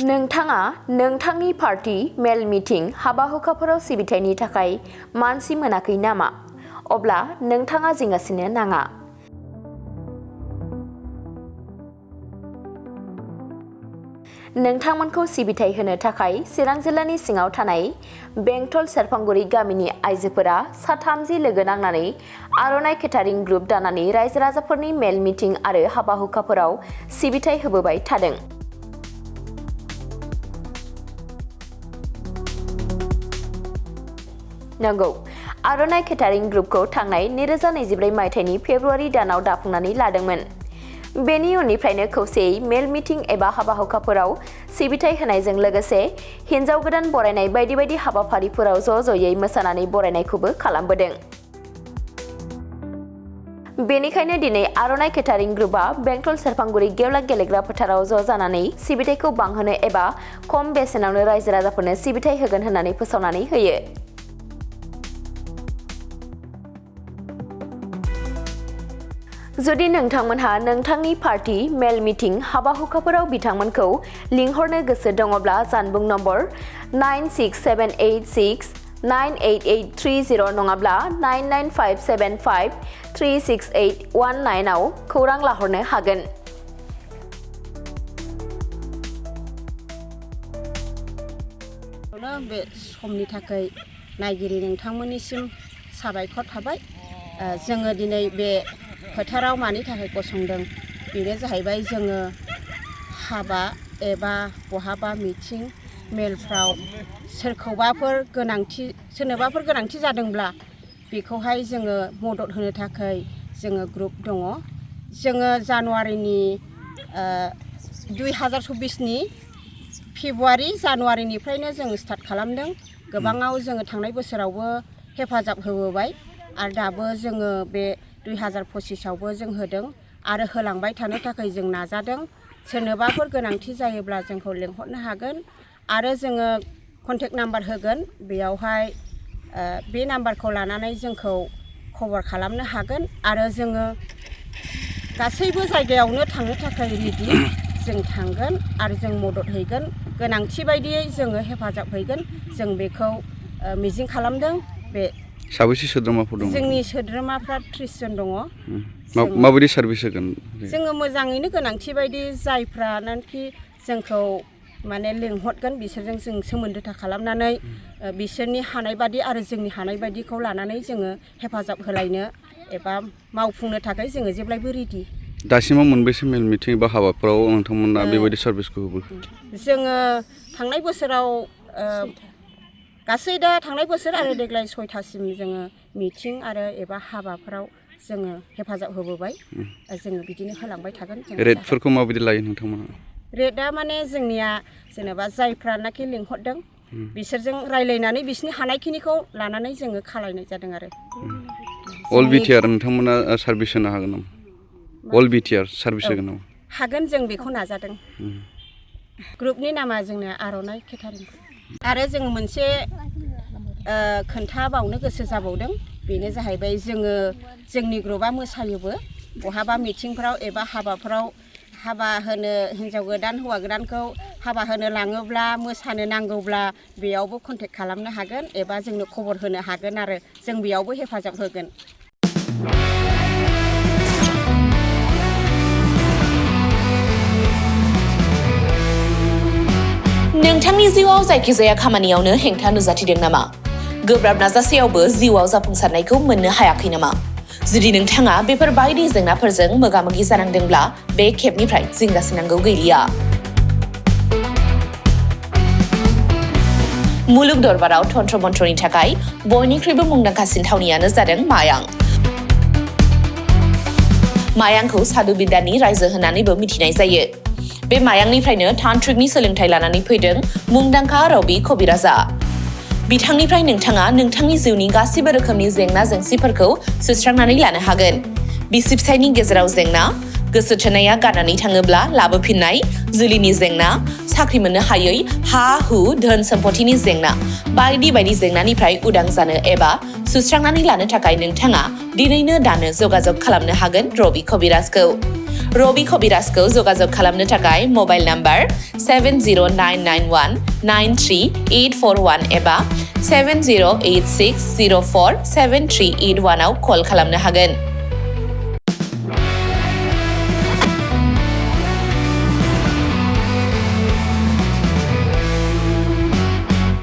नोंथाङा नोंथांनि पार्टी, मेल मिटिं, हाबा-हुखाफोराव सिबिथायनि थाखाय मानसि मोनाखै नामा? अब्ला नोंथाङा जिंगासिनो नाङा। नोंथांमोनखौ सिबिथाय होनो थाखाय चिरां जिल्लानि सिङाव थानाय बेंटल सेरफांगुरि गामिनि आइजोफोरा सा-30 लोगो नांनानै आर'नाइ केटारिं ग्रुप दानानै रायजो-राजाफोरनि मेल मिटिं आरो हाबा-हुखाफोराव सिबिथाय होबोबाय थादों। नंगौ, आर'नाइ केटारिं ग्रुपखौ थांनाय 2024 मायथाइनि फेब्रुआरि दानाव दाफुंनानै लादोंमोन। बेनि उननिफ्रायनो खौसेयै मेल मिटिं एबा हाबा-हुखाफोराव सिबिथाय होनायजों लोगोसे हिन्जाव गोदान बरायनाय बायदि बायदि हाबाफारिफोराव ज'-ज'यै मोसानानै बरायनायखौबो खालामबोदों। बेनिखायनो दिनै आर'नाइ केटारिं ग्रुपआ बेंटल सेरफांगुरि गेवलां गेलेग्रा फोथाराव ज' जानानै सिबिथायखौ बांहोनो एबा खम बेसेनावनो रायजो-राजाफोरनो सिबिथाय होगोन होननानै फोसावनानै होयो। जुदि नोंथांमोनहा नोंथांनि पार्टी, मेल मिटिं, हाबा-हुखाफोराव बिथांमोनखौ लिंहरनो गोसो दङब्ला जानबुं नम्बर 9678698830 नङाब्ला 995753681 आव खौरां लाहरनो हागोन। बे समनि थाखाय नायगिरि नोंथांमोननिसिम साबायखर थाबाय। जोङो दिनै बे फोथाराव मानि थाखाय गसंदों बेनो जाहैबाय जोङो हाबा एबा बहाबा मिटिं मेलफ्राव सोरनोबाफोर गोनांथि जादोंब्ला बेखौहाय जोङो मदद होनो थाखाय जोङो ग्रुप दङ। जोङो जानुवारिनि 2024नि फेब्रुआरि जानुवारिनिफ्रायनो जों स्टार्ट खालामदों। गोबाङाव जोङो थांनाय बोसोरावबो हेफाजाब होबोबाय आरो दाबो जोङो बे 2025आवबो जों होदों आरो होलांबाय थानो थाखाय जों नाजादों। सोरनोबाफोर गोनांथि जायोब्ला जोंखौ लिंहरनो हागोन आरो जोङो कन्टेक्ट नाम्बार होगोन। बेयावहाय बे नाम्बारखौ लानानै जोंखौ खबर खालामनो हागोन आरो जोङो गासैबो जायगायावनो थांनो थाखाय रेडि। जों थांगोन आरो जों मदद हैगोन, गोनांथि बायदियै जोङो हेफाजाब हैगोन। जों बेखौ मिजिं खालामदों। बे साबैसे सोद्रोमाफोर दङ? जोंनि सोद्रोमाफ्रा 30 जन दङ। माबायदि सार्भिस होगोन? जोङो मोजाङैनो गोनांथि बायदि जायफ्रानोखि जोंखौ माने लिंहरगोन बिसोरजों जों सोमोन्दो खालामनानै बिसोरनि हानाय बादि आरो जोंनि हानाय बादिखौ लानानै जोङो हेफाजाब होलायनो एबा मावफुंनो थाखाय जोङो जेब्लायबो रेडि। दासिमाव मोनबेसे मेल मिटिं एबा हाबाफोराव नोंथांमोना बेबायदि सार्भिसखौ होबो? जोङो थांनाय बोसोराव गासै दा थांनाय बोसोर आरो देग्लाय 6थासिम जोङो मिटिं आरो एबा हाबाफोराव जोङो हेफाजाब होबोबाय। जोङो बिदिनो होलांबाय थागोन। रेटफोरखौ माबायदि लायो नोंथांमोना? रेटआ माने जोंनिया जेनेबा जायफ्रानाखि लिंहरदों बिसोरजों रायलायनानै बिसोरनि हानायखिनिखौ लानानै जोङो खालायनाय जादों आरो। अल बिटिआर नोंथांमोना सार्भिस होनो हागोन नामा? अल बिटिआर सार्भिस होगोन नामा? हागोन, जों बेखौ नाजादों। ग्रुपनि नामा जोंना आर'नाइ केटारिं। आरो जों मोनसे खोन्थाबावनो गोसो जाबावदों। बेनो जाहैबाय जोङो जोंनि ग्रुपआ मोसायोबो बहाबा मिटिंफ्राव एबा हाबाफ्राव हाबा होनो हिन्जाव गोदान हौवा गोदानखौ हाबा होनो लाङोब्ला मोसानो नांगौब्ला बेयावबो कन्टेक्ट खालामनो हागोन एबा जोंनो खबर होनो हागोन आरो जों बेयावबो हेफाजाब होगोन। नोंथांनि जिउआव जायखिजाया खामानियावनो हेंथा नुजाथिदों नामा? गोब्राब नाजासेयावबो जिउआव जाफुंसारनायखौ मोननो हायाखै नामा? जुदि नोंथाङा बेफोर बायदि जेंनाफोरजों मोगा-मोगि जानांदोंब्ला बे खेबनिफ्राय जिंगासिनांगौ गैलिया। मुलुग दरबाराव तन्त्र मन्त्रनि थाखाय बयनिख्रुइबो मुंदांखासिन थावनियानो जादों मायां। मायांखौ साधु बिद्यानि रायजो होननानैबो मिथिनाय जायो। बे मायांनिफ्रायनो तान्त्रिकनि सोलोंथाइ लानानै फैदों मुंदांखा रबि कबिराजा। बिथांनिफ्राय नोंथाङा नोंथांनि जिउनि गासिबो रोखोमनि जेंना जेंसिफोरखौ सुस्रांनानै लानो हागोन। बिसि फिसायनि गेजेराव जेंना, गोसो थोनाया गारनानै थाङोब्ला लाबोफिननाय, जुलिनि जेंना, साख्रि मोननो हायै, हा-हु, धोन सम्पथिनि जेंना बायदि बायदि जेंनानिफ्राय उदां जानो एबा सुस्रांनानै लानो थाखाय नोंथाङा दिनैनो दानो जगाजग खालामनो हागोन रबि कबिराजखौ। रबि कबिराजखौ जगाजग खालामनो थाखाय मबाइल नाम्बार 7099193841 एबा 7086047381 आव कल खालामनो हागोन।